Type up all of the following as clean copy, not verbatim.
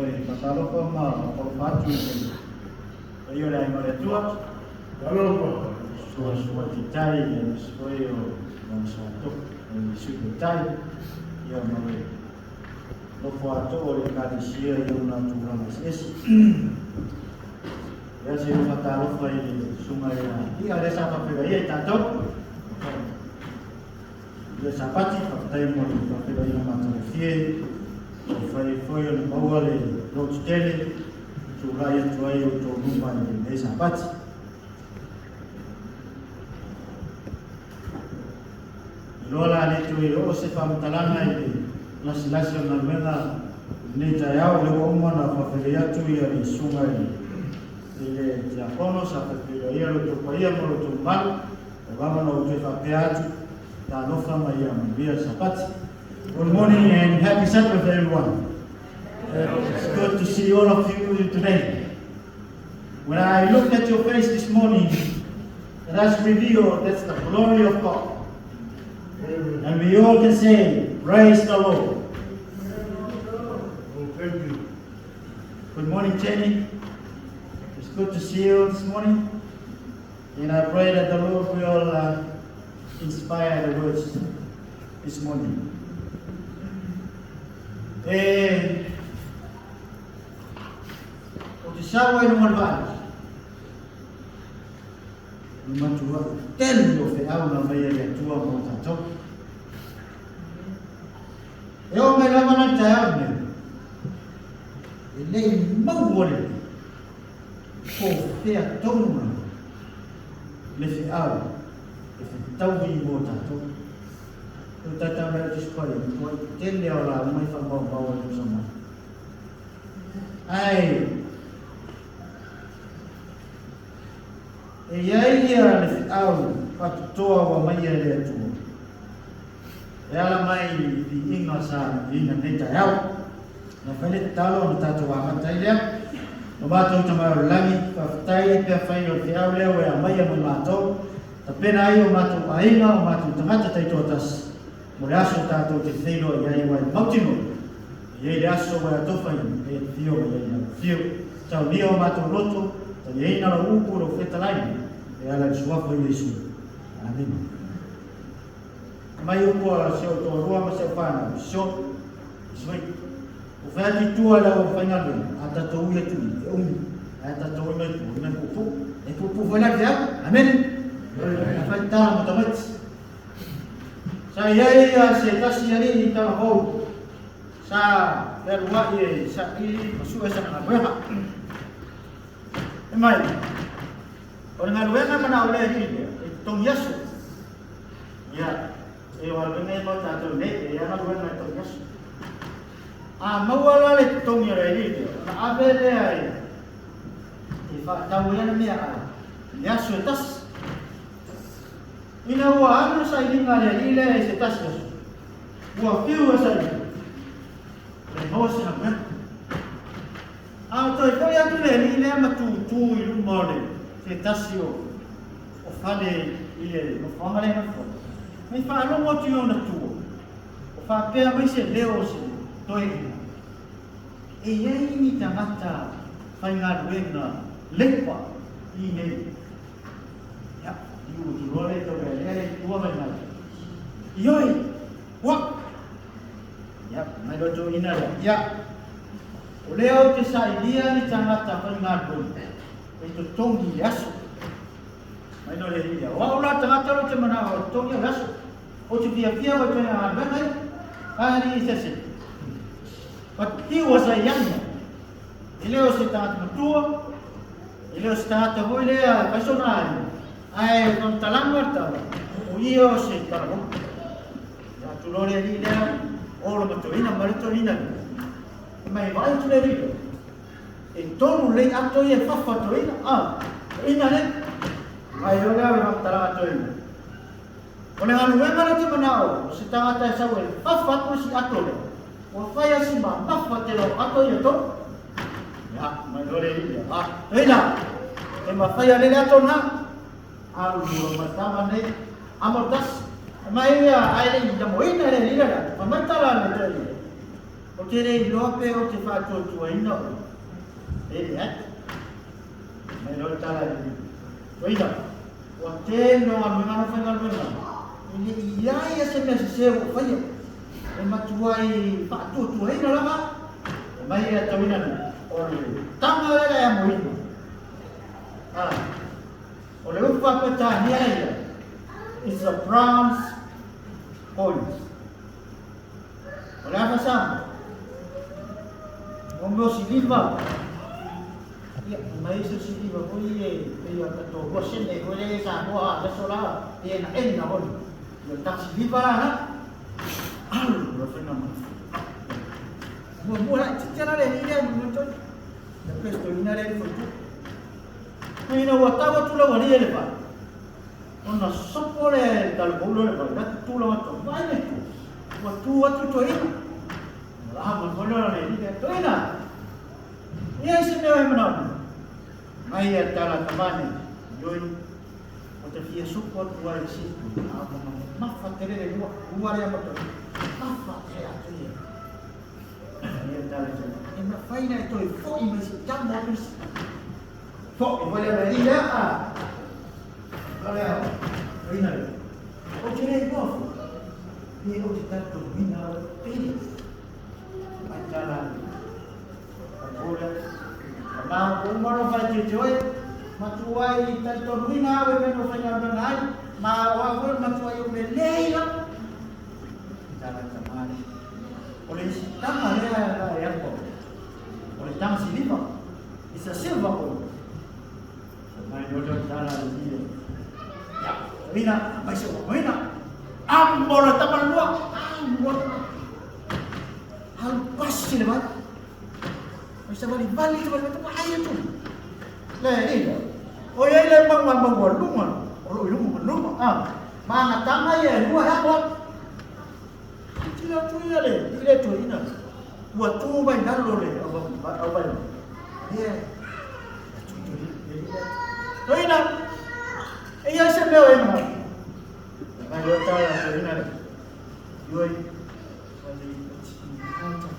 toe faatalofa ma faatalofa atu i le paia o le Aiga o le Atua. Talofa. Suasua Titai, aemaise foi o lona Soatau, le Sui Taitai, ia ma le nofo atoa o le Ekalesia i ona tulaga eseese. Ia se ou faatalofa i le susuga ia Ia lea sa faafeiloai i tatou. Ia Sapati, faafetai mo le faafeiloaiga matagofie. Ua fai foi ona maua le lotu tele, tulai atu ai outou luma i lenei Sapati. Iloa la le toe oo se faamatalaga i le lasilasi o galuega i lenei taeao, lea ua uma ona faafeiloai atu ia le susuga i le tiakono sa faafeiloaia lo outou paia ma lo outou mamalu. Ua lava ona ou toe faapea atu, talofa ma ia manuia le Sapati. Good morning and happy Sabbath, everyone. It's good to see all of you today. When I look at your face this morning, it has revealed that's the glory of God. And we all can say, "Praise the Lord." Oh, thank you. Good morning, Jenny. It's good to see you this morning. And I pray that the Lord will inspire the words this morning. E o te sau ai luga o le vaa, le matua tele o feau na mai e le Atua mo tatou. E oo mai lava la le taeao lenei, e le i maua le po fea tonu la le feau e fetaui mo tatou. O tatou mai o te supai, matua tele o la mai whamaumau ai tusa mai. Ai, e iai ia le feau faapitoa ua mai e le Atua. E ala mai i viiga sa viiga nei taeao. Na fai le tatalo ona tatou amata ai lea. O matou Tama o le lagi, faafetai pe afai o le feau lea ua e aumaia mo matou, tapena ai o matou aiga, o matou tagata taitoatasi, mo le aso tatou te feiloai ai aua e mautinoa e i ai le aso ua e atofaina e e afio mai ai lau afio. Taulia o matou loto, taliaina lau upu, lau fetalaiga, e ala i le suafa o Iesu. Amene. Mai upu a si ou toalua ma si au fanau, so, sweet. O fai atu i tua i lau faigaluega, a tatou ui atu i, e umi, ae a tatou ui mai tua, ui mai puupuu. E puupuu foi la le feau. Amene. A fai tala ma tamaiti. Sa i ai ia se tasi alii i talavou, sa fealuai e saili ma sue sana galuega. E mai, o le galuega manao lea alii lea, e totogi aso. Ia, e o galuega ia mo tatou nei, e ia galuega e totogi aso. A maua la le totogi o le alii lea, ona ave lea e faatau ai ana meaai i le aso e tasi. Ina ua alu le sailiga a le alii lea i se tasi aso, ua fiu e saili, e maua se galuega. A o toe foi atu le alii lea ma tutū i luma o le se tasi o o fale i le nofoaga lea e nofo ai, mai faalogo atu i ona tua, o faapea mai se leo o se toeaina, E i ai ni tagata faigaluega leipa i nei. Ia, i u atu loa lea i tau lealea i tua mai mai. Ioe, ua! Ia, mai loa toeaina lea. Ia, o lea ou te sailia ni tagata faigaluega e totogi i le aso. Mai loa le alii lea, o au la tagata lea ou te manao e totogi au i le aso. Ou te fiafia au e toe galuega ai. A alii se ase. But he was a young man. E le o se tagata matua, e le o se tagata foi lea e fai sona aiga, ae o lona talaga le tala, o ia o se talavou. Ia atu loa le alii lea, o lona toeaina ma le toeaina lea. Fai mai, vaai atu le alii lea, e tolu lelei ato ia e fafa toeaina, a, toeaina lea. Mai loa lea o le faamatalaga toeaina. O le galuega lea ou te manao ai, o se tagata e sau e fafa atu le isi ato lea, ua fai lava si mamafa tele o ato ia e tolu. Ia, mai loa le alii lea, a, toeaina, e mafai lava le ato lena. Alu loa ma le tama lenei, amo le tasi. Mai ia, ae le i amoina le alii lea le ato, fai mai tala a le toeaina. Ou te le iloa pe ou te faatuatuaina oe, pe leai. Mai loa le tala i le toeaina, Ua tele o galuega na faigaluega ai, e le i i ai ia se mea sese ua ou faia, e matuai faatuatuaina lava au. Fai mai ia toeaina nei, O le tama lea e amoina, a, o le upu faa-Peretania ia, it's a bronze coins. O le afa Samoa? Mo mea o siliva. Ia, mai se siliva foi e pei a tatou 2 sene foi le Samoa a leso la e na ena foi. Ia tak siliva la na. Alu la fena ma. Mua mua la titi la le ni le mo to. Ya pesto ina le foi tu. Ina ua tau atu la wali le pa. Ona sopo le talaboulo le vai, la tutula atu, vai le tu. Ua tu atu toeaina. La ma foi lea le alii lea, Toeaina! E ai se mea e manaomia? Mai a tala tamane, Ioe, o te fia sopo atu ai i se itu, a ua mamafa tele le lua, lua lea ma toeaina. Mafa tele atu ia. Ia tala tala, e mafai na e toe fo'i mai se tama o Kirisi. Fo'i foi lea le alii lea, a. O lea, toeaina lea. Ou te le iloa foi, pe ou te talitonuina au pele. Mai tala a le lea. Ma o uma lo faitete oe, matuai talitonuina au e mea no faigaluega ai, ma o au foi matuai o melei la. Tala tamale. O le isi tama lea la e ako. O le tama siliva. It's a silver coin. Mai no le tala le ia. Ya, ina, mai se o ina. Ambo le tama lua. Ambo. Hal pasi le vai. Mai sa vali vali te vali te ai tu. Le ni. O ia le manga manga lunga. O lo lunga lunga. Ah. Manga tanga ia lua ya ko. Tila tu ia le, ile tu ina. Ua tu mai lalo le au au vai. Ia. Tu tu le. Toina. E ia se mea e mo. Mai lo ta toina le. Yoi. Wale ti ha ta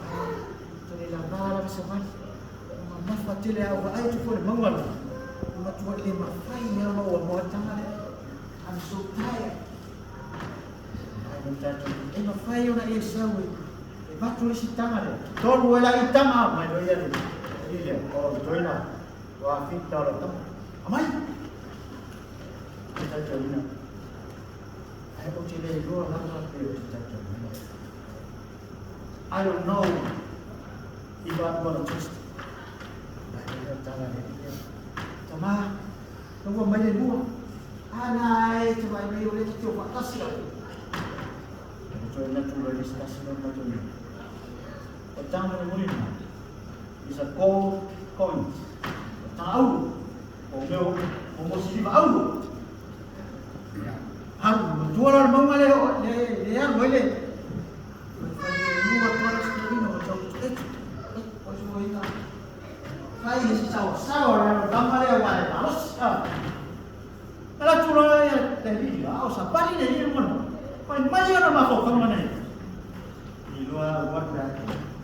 ta le la ba la sa mai. Ma mafa tele au ai tu fo le maunga le. Ma tu le ma fai ia ma o mo tanga le. I'm so tired. E mafai ona e sau e vatu le isi tama lea. Tolu e la i tama mai no ia le. I le o toina. Wa fita o le tama. Amai. E tatoina. Ai o te le loa lava pe o te tatoina. I don't know if I'm gonna trust. Ai le tala le. Tama. Ua mai le lua. Ana e te vai mai o le te o whakatasi au. Toe na tūra le stasi no ma toe. O tanga le muri na. Is a gold coin. O tanga auro. O meo, o mo siliva auro. Haru, o tua la maunga le, le, le aru ai le. Lua tua la stilina o tau etu. O sua ina. Fai e si sawa sawa le tama le wa le malos. Ala tūra ia le lili, a o sa pali le lili mona. Pai mai ana mafaufauga nei. I loa ua pe ake.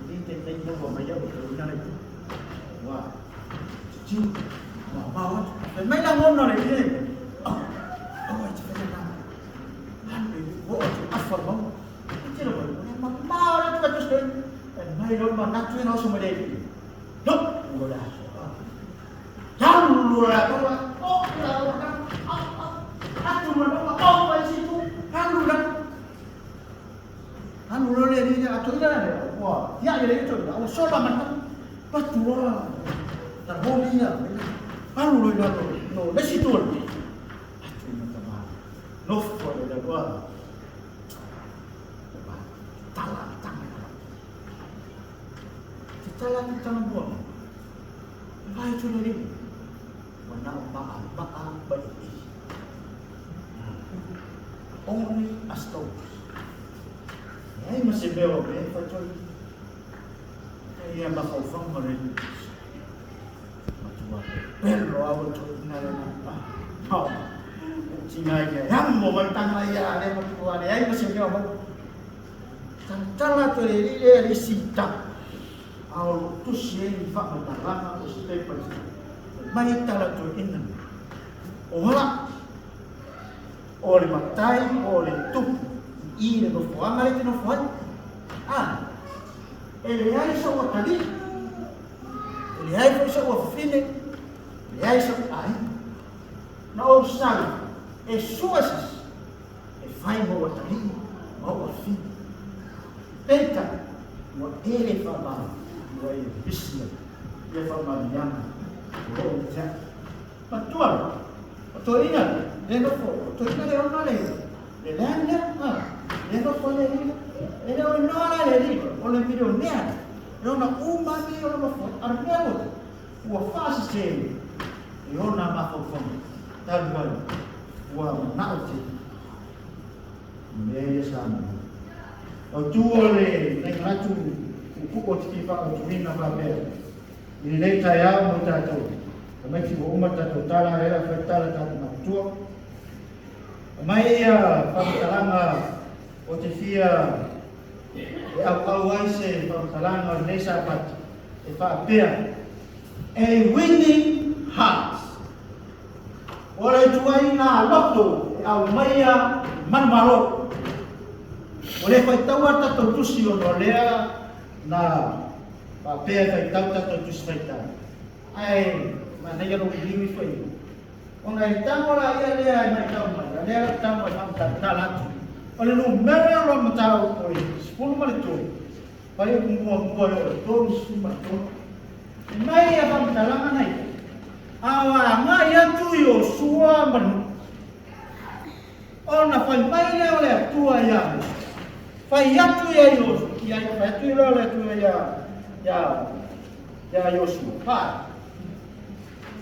Li te tei no wa mai au te ina le. Wa. Tiu. Wa ma wa. Pai mai la ngona le lili. Oh. Oh, te whai na. Han le wo o te afa mau. Te lo ma ma ora tu ka tu. Mai lo ma natu ina oso mo le lili. No. Ua la. Halu la ko oh la la atu ma no oh mai si tu halu la halu lo le ni atu ina le wa ya le to ina o sola man patu lo ta ho ni ya halu lo ina no le si tu atu ina ta ma no fo le la wa tala tanga te tala tanga bua vai tu le ni wa na ma ma ba i. Only a stone. Ai ma se mea o me whaitoi. Ia mafaufauga ma le matua pelo au to ina le na. Ha. Tinga ia yammo mai tanga ia le matua le ai ma se mea mo. Tala to le le le sita. A o lo o tusi ai ni faamatalaga o se pepa i mai tala toeaina nei. O ala, o le matai po o le tupu i i le nofoaga lea e te nofo ai. A, e leai sou atalii, e leai foi sou afafine, e leai sou aiga. Na ou sau e sue se isi e fai ma ou atalii ma ou afafine. Peitai, ua e faamalo, ua e visi ai ia faamanuiaga o lo o ia te au. Matua loa, o toeaina le nofo, o toeaina le ona le, le land lea, a, le nofo le alii lea. E le o iloa la le alii lea, o le milionea lea, e ona uma lava mea o lo o nofo ai. A o le mea lua, ua faasese e ona mafaufauga talu ai ua manao tele i mea ia sa maua. Autu o le nai manatu puupuu o te fia faaautuina faapea i lenei taeao mo tatou tamaiti ua uma le tatou tala lea la fai tala tatou matutua. Aumai ia faamatalaga o te fia e auau ai se faamatalaga o lenei Sapati e faapea, A winning heart. O le ituaiga loto e aumaia i manumalo. Ua le faitaua le tatou tusi ona o lea na faapea e faitau tatou tusi faitau. Ae manaia lou liliu ifo i ai. Ona e tago la ia lea e matau mai, a lea lau tago e faamatalatala atu. O le numera o lau mataupu o le 13, fai upu muamua e oo i le 33. E mai ia faamatalaga na ia, a o agai atu Iosua ma le nuu. Ona fai mai lea o le Atua iā Mose, Fai atu ia ia, fai atu lea o le Atua iā, iā, iā Iosua, Pae,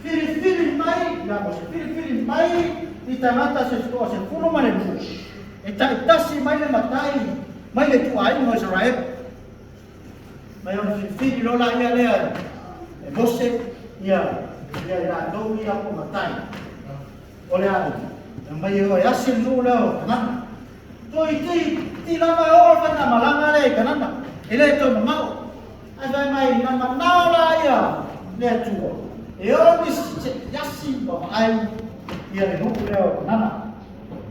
filifili mai, iā Mose, filifili mai i tagata se 12, e taitasi mai le matai mai le ituaiga o Isaraelu. Mai ona filifili loa laia lea e Mose ia, ia i latou ia po matai. O le a e aumai e oe asi le nuu lea o Kanana. Toi ti, ti lava e oo le faigamalaga lea i Kanana, e le toe mamao. Ae fai mai, na manao la ia le Atua e oo nisi se i asi ma vaai ia le nuu lea o Kanana.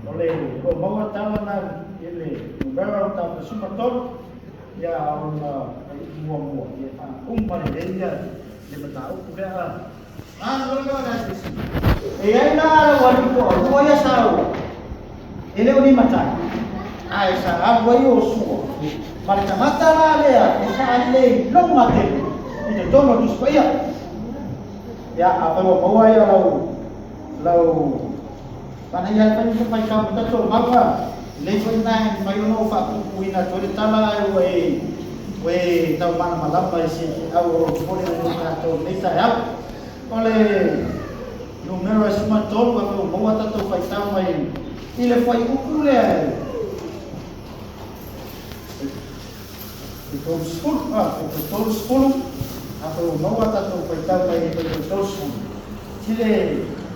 O le o lo o maua tala na i le numera o tau 13, ia ona muamua, ia faauma lelei ia le mataupu lea. E i ai la lau alii toalua ia sa o e le o ni matai, ae sa alu ai Iosua ma le tagata la lea e faaleiloga tele i totonu o le Tusi Paia. Ia, afai ua maua ia lau lau manaia e fai se faitau ma tatou mau a lelei foi lena e mafai ona ou faapuupuuina atu ai le tala ae ua e ua e tau malamalama i se feau o lo o momoli mai mo tatou i lenei taeao. O le numera e 13 afai ua maua tatou faitau mai i le fuaiupu lea e 30, a, e 30, afai ua maua tatou faitau mai e 30. I le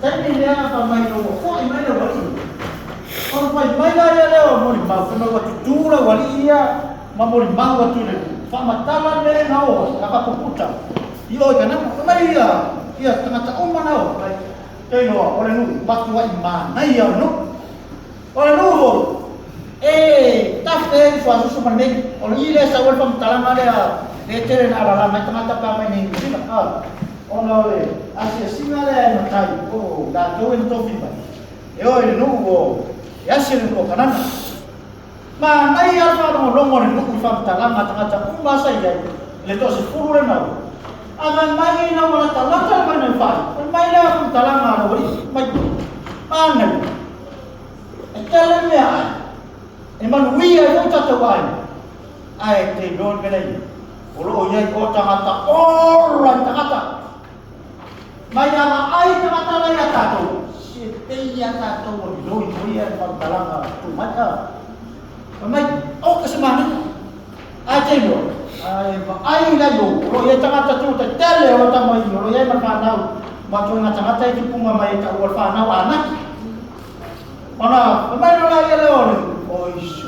taimi lea fai mai ina ua foi mai le aualii, ona fai mai la ia lea o molimau, fai mai ua tutū le aualii ia ma molimau atu i le faamatala le mea na o ai, a faapuputa i o i Kanana. Fai mai ia, ia tagata uma na o ai, te iloa o le nuu matuai manaia o le nuu. O le nuu foi, e tafe ai le suasusu ma le meli. O le i lea e sau ai le faamatalaga lea lea e tele ina alalā mai tagata pe a mai nei i Niu Sila, a, ona o le asiasiga lea e matai po o latou e na tofi mai, e o i le nuu o, e asi le nuu o Kanana. Manaia le faalogologo a le nuu i faamatalaga a tagata uma sa i ai, i le toasefulu lea na o. A fai mai ina ua latalata le vaina i fai, fai mai lea faamatalaga a le aualii, mai, manaia. E tele meaai e manuia ai foi tatou aiga, ae te iloa le mea la i ai, o lo o i ai o tagata ola i tagata. Mai a vaai tagata la ia tatou, se pei ia tatou o liloi foi ia faamatalaga tu mai a. Fai mai, o ka se manaia. Ae te iloa, ae vaai la i o, o lo o i ai tagata tu tetele o lo o tama i o lo o i ai ma le fanau, ma ituaiga tagata e tupunga mai e taua le fanau a Anaki. Ona fai mai loa laia lea o le oiso.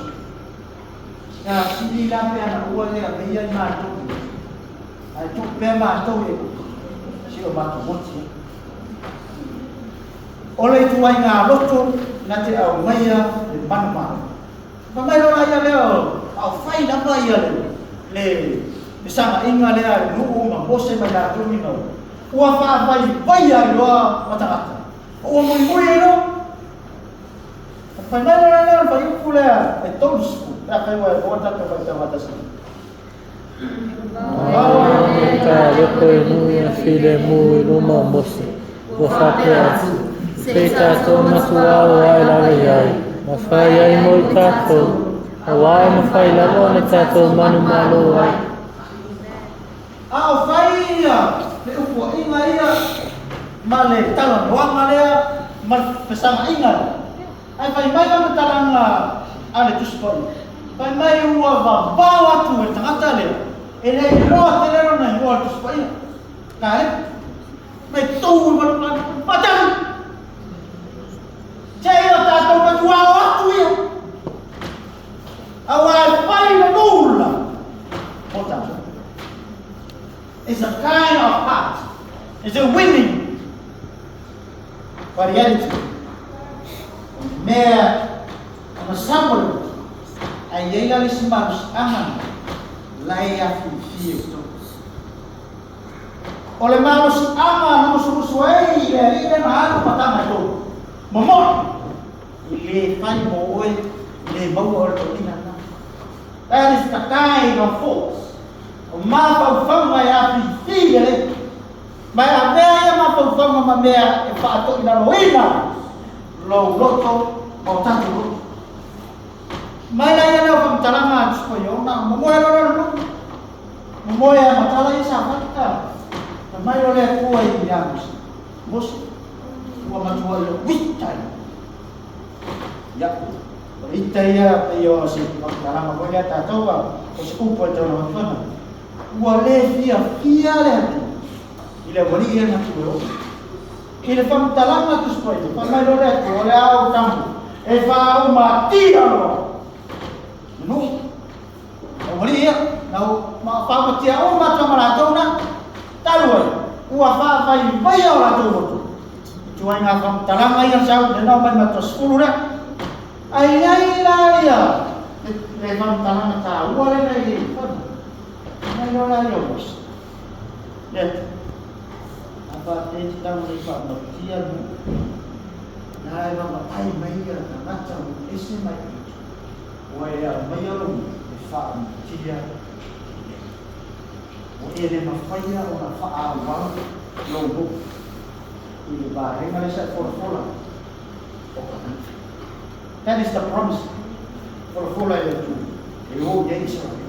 Ia sili la pe ana ua le aveia i matou. Ae tuu pea matou i Aikupito, seia o matou moti ai. O le ituaiga loto na te aumaia le manumalo. Fai mai loa la ia lea, a o fai lava ia le fesagaiga lea a le nuu ma Mose ma i latou ni nao, ua faavaivaia ai loa ma tagata, ua muimui ai loa. Ona fai mai loa lea o le fuaiupu lea e 30, pe afai ua e maua le tatou faitau faatasi ai. Ta loko e nui a filemu i luma o Mose, ua faapea atu, Se i tatou matuā o ai lava i ai, ma fai ai mo i tatou, auā e mafai lava ona tatou manumalo ai. A o fai ia le upuaiga ia ma le talanoaga lea ma le fesagaiga lea, ae fai mai faamatalaga a le Tusi Paia, fai mai ua vavao atu e le tagata lea e le iloa tele lona igoa o le Tusi Paia, Kalep, mai tou i malumalu faatali seia o tatou matua o atu ia, auā e fai le nuu la mo tatou. It's a kind of heart. It's a winning reality. O le mea ona samo le loto, ae i ai la le isi malosiaga la e afifi e totonu. O le malosiaga na musumusu ai i le alii lea na alu ma tama e tolu. Momoli, e le fai mo oe, e le maua o le toeaina lena. That is the kind of force. O mafaufauga e afifi lelei. Ma e avea ia mafaufauga ma mea e faatoilaloina lou loto ma o tatou loto. Mai la ia lea o faamatalaga a Tusi Paia, ona momoe loa lea o le nuu. Momoe a matala ia sa fai ta. Fai mai loa le Atua ia Mose, Mose, ua matua i lou ita ia. Ia, o le ita ia pei o se faamatalaga foi lea tatou a o se upu e tau atu. Ua le fiafia le Atua i le aualii ia na tuu e oo. I le faamatalaga Tusi Paia, fai mai loa le Atua, o le a ou tago e faaumatia loa le nuu. Aualii ia, na faaumatia uma atu ma latou na, talu ai, ua faavaivaia o latou loto. I ituaiga faamatalaga ia sau, lena o mai matua 10 lea. Ai ai la ia, le faamatalaga taua lena i le fana. Mai loa la ia o Mose. Le Atua. A faapea te tau nei faamautia nuu. Na e vavaai mai ia tagata o ese mai Epito. Ua e aumaia lou nuu e faamautia. Ua e le mafaia ona faaauau lou nuu i le vaega lea sa e folafola o Kanana. That is the promise. Folafola e le Atua. E o i ai Israel.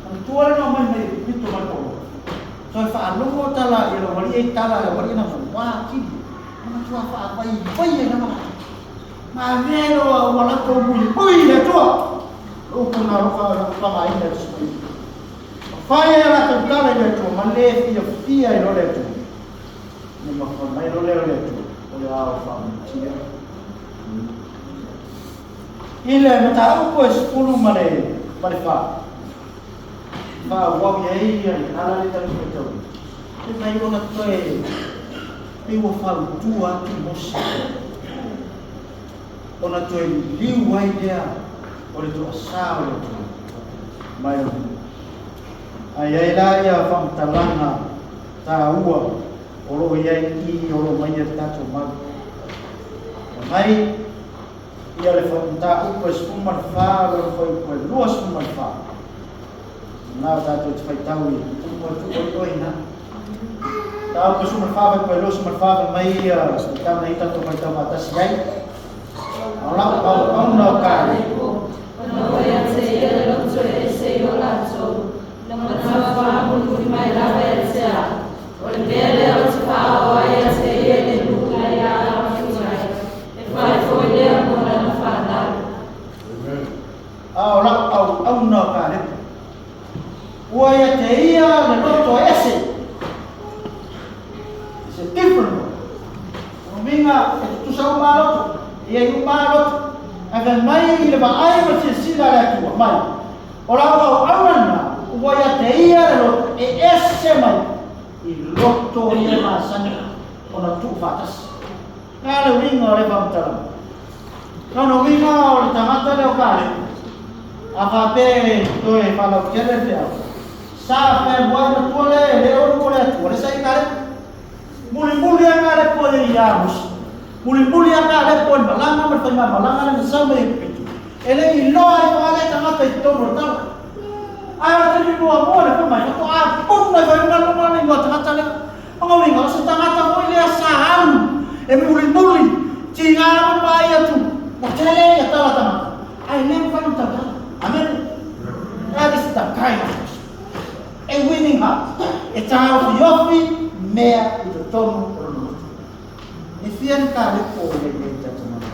Manatua le nao mai mai Epito mai Paulo. Toe faalogo tala i le aualii e tala le aualii na wā kili. Manatua faavaivai e nama. Ma mea loa ua latou muimui le Atua. Upu na alofa na faaaogaina e Tusi Paia. Fai e latou tala i le Atua, ma le fiafia i lo le Atua. Ne ma fai mai lo lea o le Atua, o le ao faamatia. I le mataupu e 14 ma le 4. Faaauau i ai ia le tala le tatou faitau. E mai ona toe pei ua fautua atu Mose. Ona toe liliu ai lea o le toasā o le Atua mai lona. Ai ai la ia faamatalaga taua o loo i ai i o loo mai ia le tatou mau. Mai ia le mataupu e 14, lona fuaiupu e 24. Na o tatou te faitau i upu e tuu oi na. Tau 14 fuaiupu e 24 mai ia faitau na i tatou faitau faatasi ai. O lau auauna o Kalepo. Ona o ia te ia le loto e ese i o latou, na matua faamuli mai lava ia te au. O le mea lea o te faaoo ai ia te ia le nuu na ia afi mai. E fai foi lea mo lana whanau. A o lau auauna o Kalepo. Ua ia te ia le loto e ese. It's a different one. O minga e tutusa uma loto. Ia i uma loto. Ae fai mai i le vaai ma silasila le Atua mai. O lau auauna na Ua ia te ia le loto e ese mai i loto ia masani ona tuufaatasi. O le a le uiga o lea faamatalaga? Lona uiga o le tagata lea o Kalepu, a faapea e toe faalautele le feau, sa fealuai matua lea e le o le Atua, le sa i Kalepu. Mulimuli lava Kalepu e ia Mose. Mulimuli lava Kalepu e le malaga ma le faigamalaga lea na sau mai Aikupito. E le i iloa ai foi lea tagata i totonu o le tala. Ae o le taimi muamua le fai mai, faatoa puna ifo i luga luga le igoa tagata lea. O lona uiga, o se tagata foi lea sa alu e mulimuli, tiga lava le vaai atu, ua tele ia tala tagata, ae le mafai ona tautala. Amene. That is the kind of person. A winning heart. E taofiofi mea i totonu o lona loto. E fia ni kalepo o lei nei tatou mana.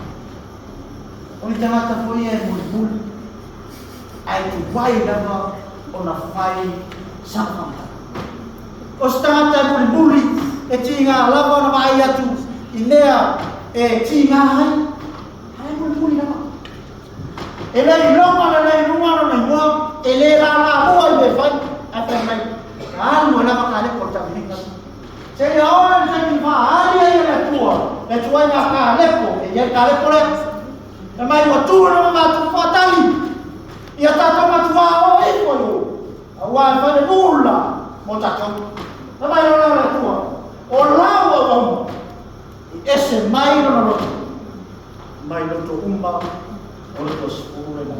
O ni tagata foi ia e mulimuli, ae tuai lava ona fai sana faamatalaga. O se tagata e mulimuli, e tiga lava ona vaai atu i mea e tiga ai, ae mulimuli lava. E le iloga lelei i luga lona igoa, e le lalamua i mea e fai, ae fai mai, alu ai lava kalepo o le taumiliga. Seia oo i le taimi faaali ai e le Atua le ituaiga kalepo e i ai le kalepo lea. Fai mai ua tu i luga matou faatali ia tatou matuā o ifo i o, aua e fai le mula mo tatou. Fai mai loa le Atua, o lau auauna i ese mai lona loto, mai loto uma o le tuasefulu lena.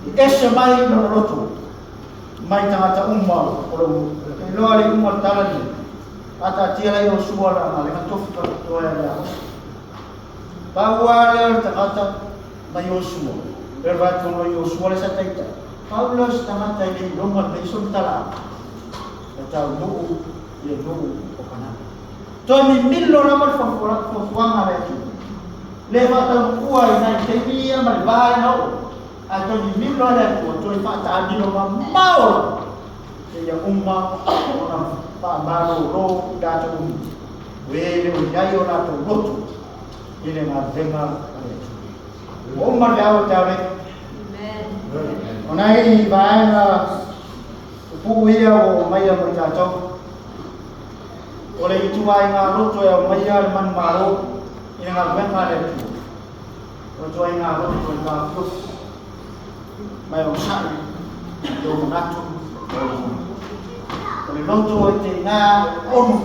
I ese mai lona loto, mai tagata uma o lou nuu. E iloa le iuga o le tala lenei, faataatia lai Iosua lana lenga tofi faapitoa ia Mose. Pau lava lea o le tagata ma Iosua, e le vaetonu o Iosua le sa taitai. Pau lea o se tagata e le iloga lenei sona talaaga, e taunuu i le nuu o Kanana. Toe mimilo lava le fuafuaga a le Atua, le faataunuua i nai taimi ia ma le va na oo, ae toe mimilo lava le Atua, toe faataamilo mamao lava, seia uma ona faamalolo i latou uma, o e le o i ai o latou loto i le galuega a le Atua. Ua uma le feau o le taulei. O nai vaega pupuu ia ua oo maia mo i tatou. O le ituaiga loto e aumaia le manumalo i le galuega a le Atua. O ituaiga loto e taofiofi ma e onosai i ou manatu ma ou lagona. O le loto e te ina e ono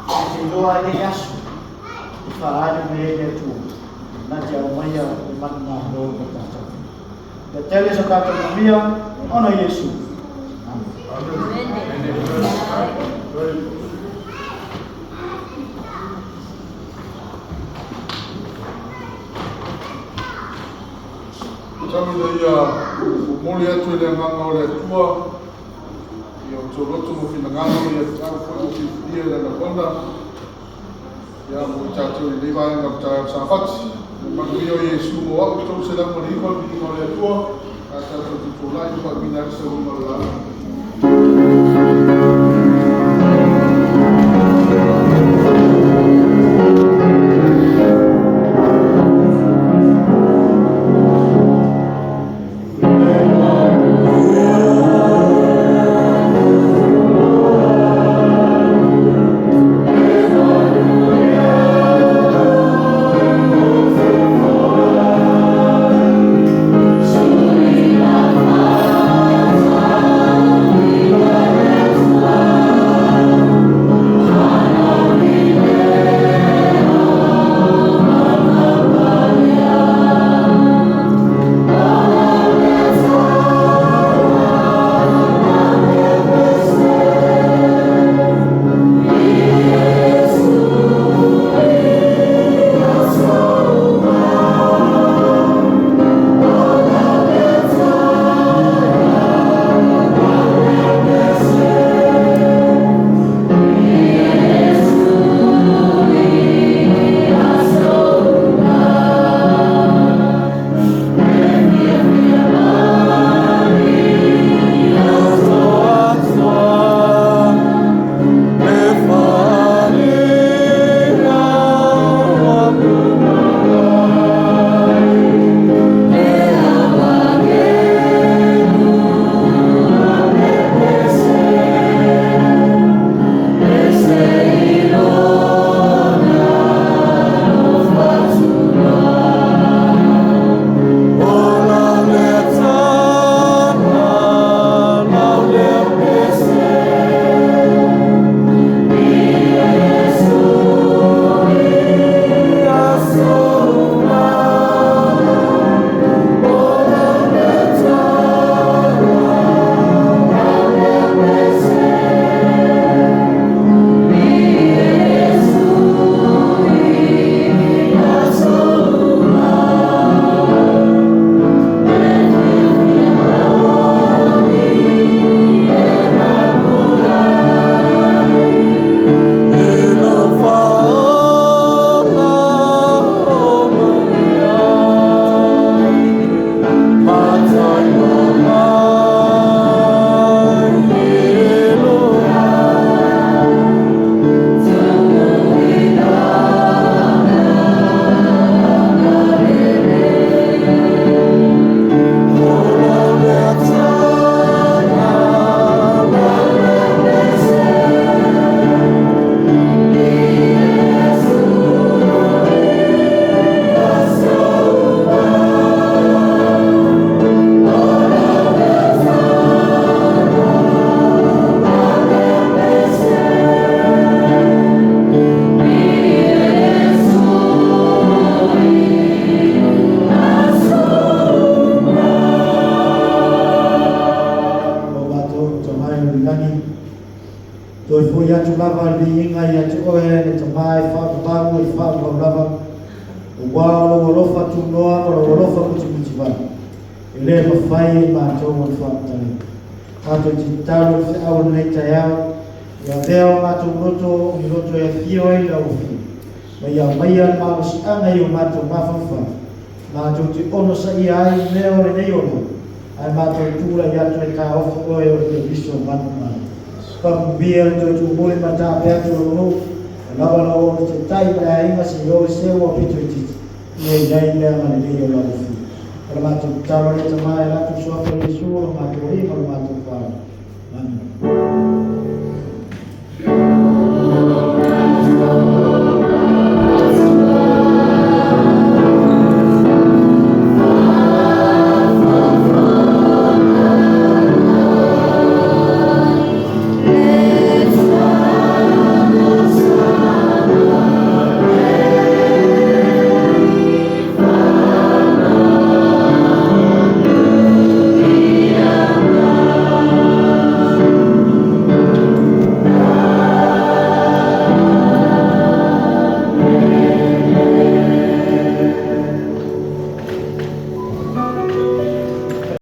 e te iloa ai nei aso e faaali mai ai le Atua na te aumaia le manumalo mo tatou. Ia tele so tatou manuia ona o Iesu. Amen. Tau ina ia momoli atu e le Agaga o le Atua ia outou loto ma finagalo ia tatau foi ua filifilia i Lana ona ia mo i tatou i lenei vaega o le taeao Sapati. Le manuia o Iesu mo au, 309 le viiga o le Atua, a tatou tutulai ma faauiina ai le sauiga o le lauga. atu lava le viiga ia te oe le Tamā e faavavau e faavavau lava, aua o lou alofa tunoa ma lou alofa mutimutivai, e lē mafai e matou ona faamatalaina. Matou te tatalo i le feau o lenei taeao, ia avea o matou loto o ni loto e afio ai lau Afioga, ma ia aumaia le malosiaga i o matou mafaufau, matou te onosaia ai mea o lenei ola, ae matou tulai atu e taofi oe o le Keriso manumalo. Faamanuia le toe tuumuli ma taape atu o lou nuu, ua lava lau ono taitai ma le aiga seia oo i se ua pito itiiti, ia i ai le agalelei o lau Afioga. O le matou tatalo lea Tamā i latou suafa.